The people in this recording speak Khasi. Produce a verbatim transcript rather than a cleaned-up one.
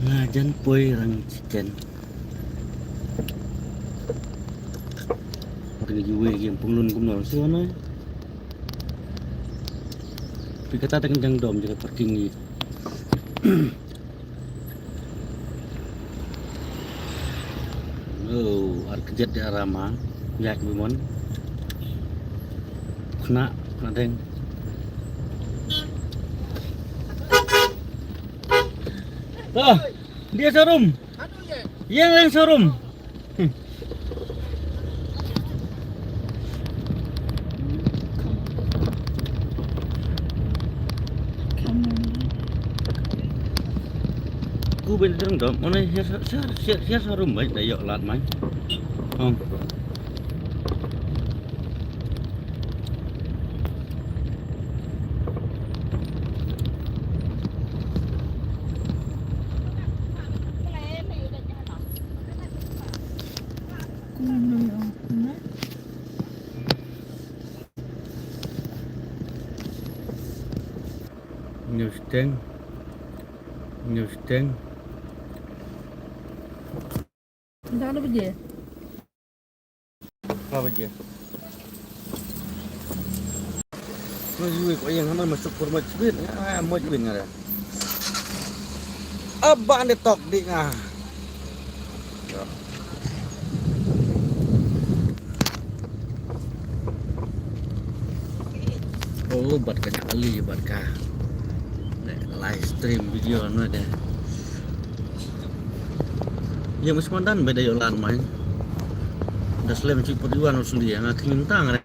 Nga jan poi rang chicken. Pati ngi wei ngi pung lun kumno si wan ai. Pi kata ta kan jang dom jaga parking ngi. Oh, ar kejat de arama. Yak bimon. Kena, kena deng. Dah, dia showroom. Yang yang showroom. Ku ben dang dom, mana siar siar siar siar sarum bai da yok lat mai. Hong. Nyusteng. Nyusteng. Dah ada biji. Apa je? Masih wik oyang hana masuk kurma cibit. Ah, mau cibit ngara. Abang de tok di nga. Oh, bat ka nyali bat ka. Live stream video no de. Yang masih mandan beda yolan main. Dah selem cik perjuangan usli yang akhir tang.